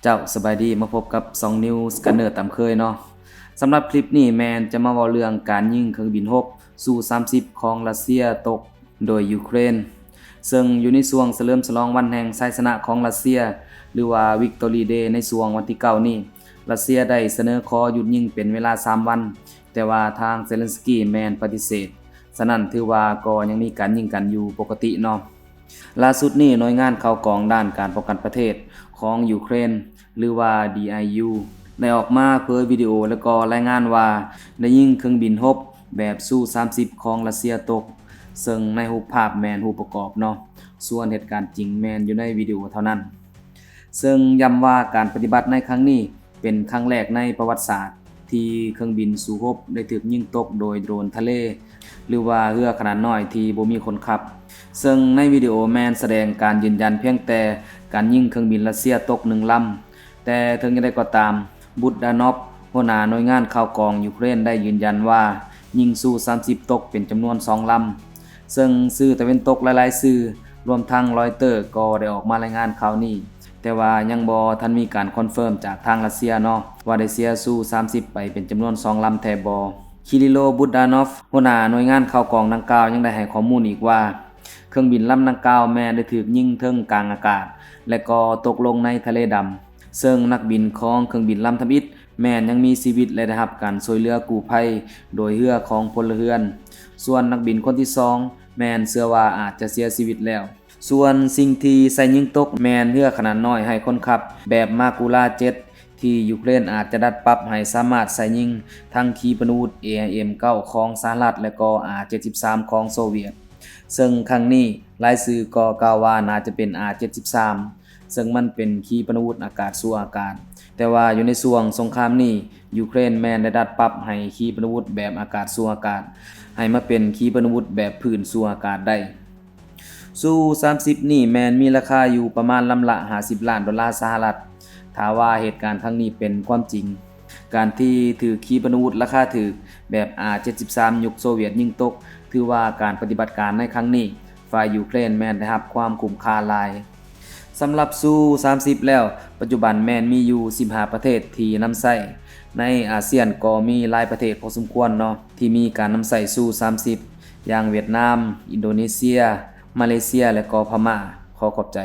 ເຈົ້າ ສະບາຍດີ ມາພົບກັບຊ່ອງ News Gunner ຕາມເຄີຍເນາະ. ສຳລັບຄລິບນີ້ແມ່ນຈະມາເວົ້າເລື່ອງການຍິງເຄື່ອງບິນຮົບ ຊູ ສາມສິບ ຂອງຣັດເຊຍຕົກໂດຍຢູເຄຣນ, ເຊິ່ງຢູ່ໃນຊ່ວງສະເຫຼີມສະຫຼອງວັນແຫ່ງໄຊຊະນະຂອງຣັດເຊຍ ຫຼືວ່າ Victory Day ໃນຊ່ວງວັນທີເກົ້ານີ້, ຣັດເຊຍໄດ້ສະເໜີຂໍຢຸດຍິງເປັນເວລາສາມວັນ, ແຕ່ວ່າທາງເຊເລັນສກີແມ່ນປະຕິເສດ. ສະນັ້ນຖືວ່າກໍຍັງມີການຍິງກັນຢູ່ປົກກະຕິເນາະ. ລ່າສຸດນີ້ ໜ່ວຍງານຂ່າວກອງດ້ານການປ້ອງກັນປະເທດຂອງຢູເຄຣນ ຫຼືວ່າ DIU ໄດ້ອອກມາເຜີຍວິດີໂອ ແລະກໍລາຍງານວ່າ ໄດ້ຍິງເຄື່ອງບິນຮົບແບບ ຊູ ສາມສິບ ຂອງຣັດເຊຍຕົກ, ເຊິ່ງໃນຮູບພາບແມ່ນຮູບປະກອບເນາະ, ສ່ວນເຫດການຈິງແມ່ນຢູ່ໃນວິດີໂອເທົ່ານັ້ນ. ເຊິ່ງຢ້ຳວ່າການປະຕິບັດໃນຄັ້ງນີ້ເປັນຄັ້ງແລກໃນປະຫວັດສາດ ທີ່ເຄື່ອງບິນສູ້ຮົບໄດ້ຖືກຍິງຕົກໂດຍໂດຣນທະເລ ຫຼືວ່າເຮືອຂະໜາດນ້ອຍທີ່ບໍ່ມີຄົນຂັບ. ເຊິ່ງໃນວິດີໂອແມ່ນສະແດງການຢືນຢັນພຽງແຕ່ການຍິງເຄື່ອງບິນຣັດເຊຍຕົກໜຶ່ງລຳ, ແຕ່ເຖິງຢ່າງໃດກໍຕາມ, ບຸດດານອບ ຫົວໜ້າໜ່ວຍງານຂ່າວກອງຢູເຄຣນໄດ້ຢືນຢັນວ່າ ຍິງຊູ ສາມສິບ ຕົກເປັນຈຳນວນສອງລຳ. ເຊິ່ງສື່ຕາເວັນຕົກຫຼາຍໆສື່ ລວມທັງ Reuters ກໍໄດ້ອອກມາລາຍງານຂ່າວນີ້, ແຕ່ວ່າຍັງບໍ່ທັນມີການຄອນເຟີມຈາກທາງຣັດເຊຍເນາະ ວ່າໄດ້ເສຍຊູ ສາມສິບ ໄປເປັນຈຳນວນສອງລຳແທ້ບໍ່. ຄີຣິໂລ ບຸດດານອບ ຫົວໜ້າໜ່ວຍງານຂ່າວກອງດັ່ງກ່າວຍັງໄດ້ໃຫ້ຂໍ້ມູນອີກວ່າ ເຄື່ອງບິນລຳດັ່ງກ່າວແມ່ນໄດ້ຖືກຍິງເທິງກາງອາກາດ ແລະກໍຕົກລົງໃນທະເລດຳ. ເຊິ່ງນັກບິນຂອງເຄື່ອງບິນລຳທຳອິດແມ່ນຍັງມີຊີວິດ ແລະໄດ້ຮັບການຊ່ວຍເຫຼືອກູ້ໄພໂດຍເຮືອຂອງພົນລະເຮືອນ. ສ່ວນນັກບິນຄົນທີສອງແມ່ນເຊື່ອວ່າອາດຈະເສຍຊີວິດແລ້ວ. ສ່ວນສິ່ງທີ່ໃສ່ຍິງຕົກແມ່ນເຮືອຂະໜາດນ້ອຍໄຮ້ຄົນຂັບແບບ Magura ເຈັດ ທີ່ຢູເຄຣນອາດຈະດັດປັບໃຫ້ສາມາດໃສ່ຍິງທັງຂີປະນະວຸດ ເອໄອເອັມ ເກົ້າ ຂອງສະຫະລັດ ແລະກໍ R ເຈັດສິບສາມ ຂອງໂຊວຽດ. ເຊິ່ງຄັ້ງນີ້ຫຼາຍສື່ກໍກ່າວວ່າໜ້າຈະເປັນ R ເຈັດສິບສາມ ເຊິ່ງມັນເປັນຂີປະນະວຸດອາກາດສູ່ອາກາດ, ແຕ່ວ່າຢູ່ໃນຊ່ວງສົງຄາມນີ້ ຢູເຄຣນແມ່ນໄດ້ດັດປັບໃຫ້ຂີປະນະວຸດແບບອາກາດສູ່ອາກາດ ໃຫ້ມາເປັນຂີປະນະວຸດແບບພື້ນສູ່ອາກາດໄດ້. ຊູ ສາມສິບ ນີ້ແມ່ນມີລາຄາຢູ່ປະມານລຳລະຫ້າສິບລ້ານໂດລາສະຫະລັດ. ຖ້າວ່າເຫດການຄັ້ງນີ້ເປັນຄວາມຈິງ, ການທີ່ຖືກຂີປະນະວຸດລາຄາຖືກແບບ R ເຈັດສິບສາມ ຍຸກໂຊວຽດຍິງຕົກ, ຖືວ່າການປະຕິບັດການໃນຄັ້ງນີ້ ຝ່າຍຢູເຄຣນແມ່ນໄດ້ຮັບຄວາມຄຸ້ມຄ່າຫຼາຍ. ສຳລັບຊູ ສາມສິບ ແລ້ວ, ປັດຈຸບັນແມ່ນມີຢູ່ສິບຫ້າປະເທດທີ່ນຳໃຊ້. ໃນອາຊຽນກໍມີຫຼາຍປະເທດພໍສົມຄວນເນາະ ທີ່ມີການນຳໃຊ້ຊູ ສາມສິບ ຢ່າງຫວຽດນາມ, ອິນໂດເນເຊຍ, ມາເລເຊຍ ແລະກໍພະມ້າ. ຂໍຂອບໃຈ.